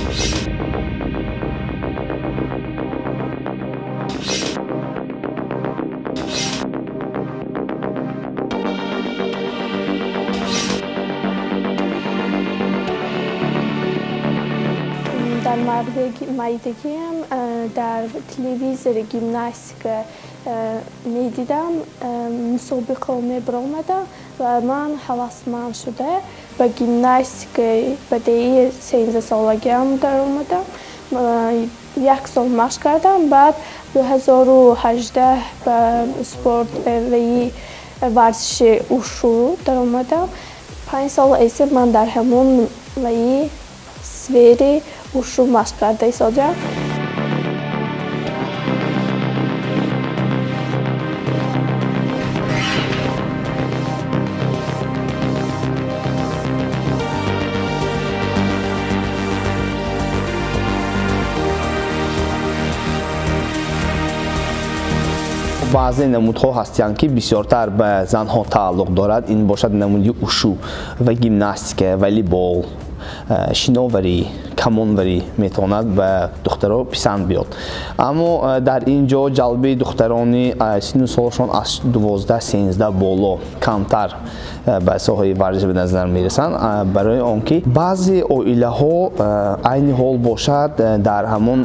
Дар майдагиам дар телевизори гимнастика медидам, мусобиқаҳо мебаромадам ва ман ҳавасманд шуда ба гимнастикаи бадеии 13-солагиам даромадам. Як сол машқ кардам, баъд 2018 ба спорт ваи варзиши ушу даромадам. 5 сол эси ман дар ҳамон ваи сфери ушу машқ карда истодам. Баъзе намудҳо ҳастанд, ки бисёртар ба занҳо тааллуқ дорад. Ин бошад намуди ушу ва гимнастика, волейбол, шиноварӣ, камонварӣ метавонад ба духтаро писанд биёд. Аммо дар ин ҷо ҷалби духтарони синну солашон аз 12-13 боло камтар ба соҳаи варзиш ба назар мерасанд, барои он ки баъзе оилаҳо айни ҳол бошад дар ҳамон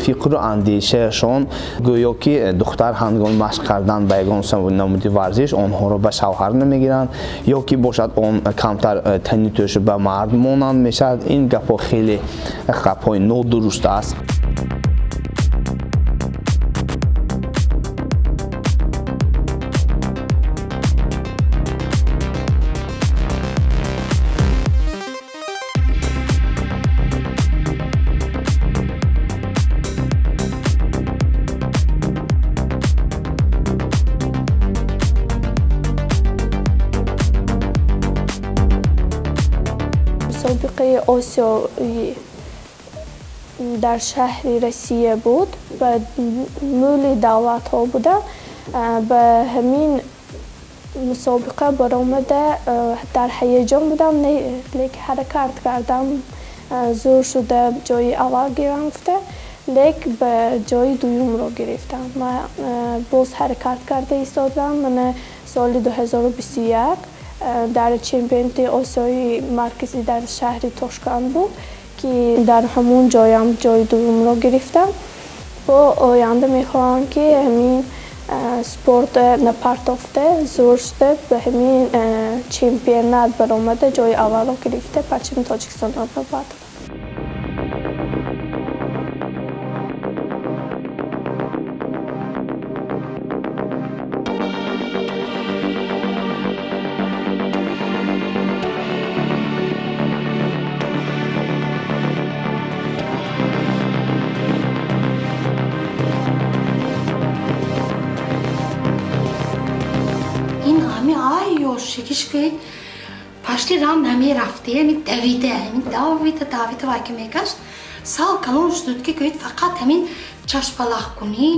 фикру андешаашон гӯё ки духтар ҳангоми машқ кардан ба ягон намуди варзиш онҳоро ба шавҳар намегиранд, ё ки бошад он камтар тани тӯши ба мард монанд мешавад. Ин гапҳо хеле гапҳои нодуруст аст. Мусобиқаи Осиёӣ дар шаҳри Россия буд ва мӯли давлатҳо буда. Ба ҳамин мусобиқа баромада дар ҳаяҷон будам, лек ҳаракат кардам, зӯр шуда ҷои аввал гирам гуфта, лек ба ҷои дуюмро гирифтам. Ман боз ҳаракат карда истодам. Мана соли 2021 дар чемпионати Осиёи марказӣ дар шаҳри Тошканд буд, ки дар ҳамон ҷоям ҷои дуюмро гирифтам. Бо оянда мехоҳам, ки ҳамин спорт напартофта, зӯр шуда ба ҳамин чемпионат баромада ҷои аввалро гирифта парчами Тоҷикистонро бардорам. Шикиш ки пашти рам намерафти, ҳамин давида, ҳамин давида, давида вай ки мекашт, сал калон шуд, ки гӯед фақат ҳамин чашпалахкунӣ,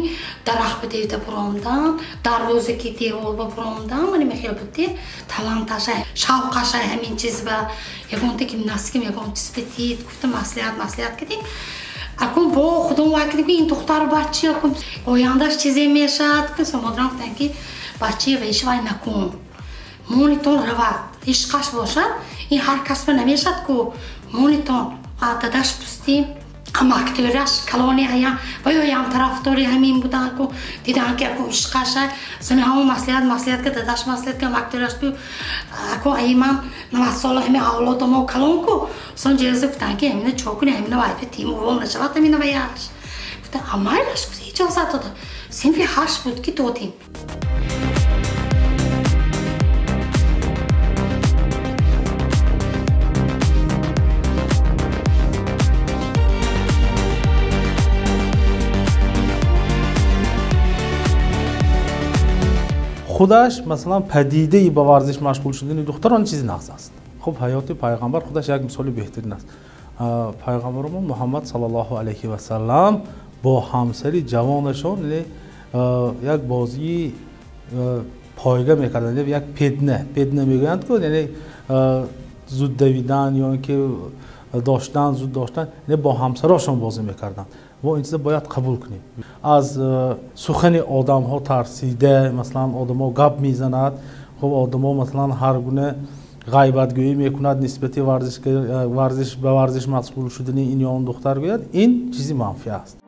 дарахт ба девида буромдан, дарвоза ки девол ба буромдан, мани мехел буд ди таланташа, шавқаша ҳамин чиз ба ягонта гимнастикам, ягон чиз битид, гуфта маслиҳат, маслиҳат кардем. Акун бо худом вай кардем, ки ин духтар бача, акун ояндаш чизе мешавад. Модарам гуфтанд, ки бачаи вайш вай накун, монитон равад, ишқаш бошад, ин ҳар касба намешад ку монитон. Дадаш пустим, амактӯраш калони ая ва ёям тарафдори ҳамин буданд ку, диданд, ки аку ишқаша. Сани ҳамон маслиҳат, маслиҳат ка дадаш маслиҳат ка амактӯраш бу, аку аиман 90 сола ҳамин авлодамо калон ку, сон ҷелза гуфтанд, ки ҳамина чо куни, ҳамина вайфи тим увол нашавад, ҳамина ваяш. Гуфта амайлаш, гуфта иҷозат дода. Синфи 8 буд, ки додем. Худаш масалан падидаи ба варзиш машғул шудани духтарон чизи нағз аст. Хуб, ҳаёти пайғамбар худаш як мисоли беҳтарин аст. Пайғамбаромон Муҳаммад саллаллоҳу алайҳи васаллам бо ҳамсари ҷавонашон як бозии пойга мекарданд, як педна, педна мегӯянд ку, яъне зуд давидан ё ин ки Доштан, зуд доштан, яъне бо ҳамсарошон бозӣ мекарданд. Мо ин чиза бояд қабул кунем. Аз сухани одамҳо тарсида, масалан, одамо гап мезанад, хуб, одамо, масалан, ҳар гуна ғайбатгӯӣ мекунад нисбати варзиш, ба варзиш машғул шудани ин ё он духтар, гӯяд, ин чизи манфӣ аст.